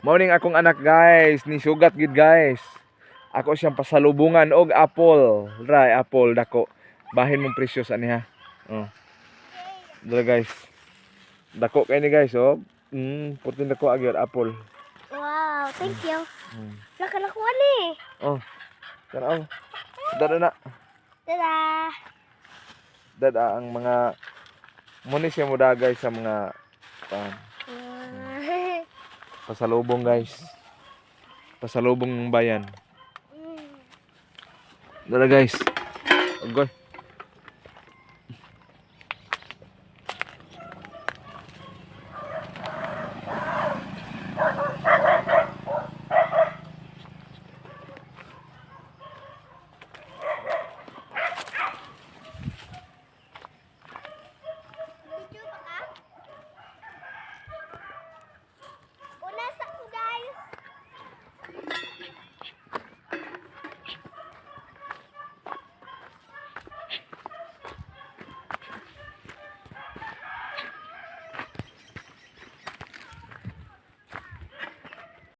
Morning akong anak, guys, ni sugat gid, guys. Ako siyang pasalubungan og apple. Dry apple dako. Bahin mong presyo sa niya. Oh. Dara, guys. Dako kay ni, guys, oh. Putin dako agyod apple. Wow, thank you. Nakalakuan ni. Oh. Tanaw. Dara na. Tada! Dada ang mga muni siya mo dagay sa mga pasalubong, guys. Pasalubong ng bayan. Dara, guys. Agoy.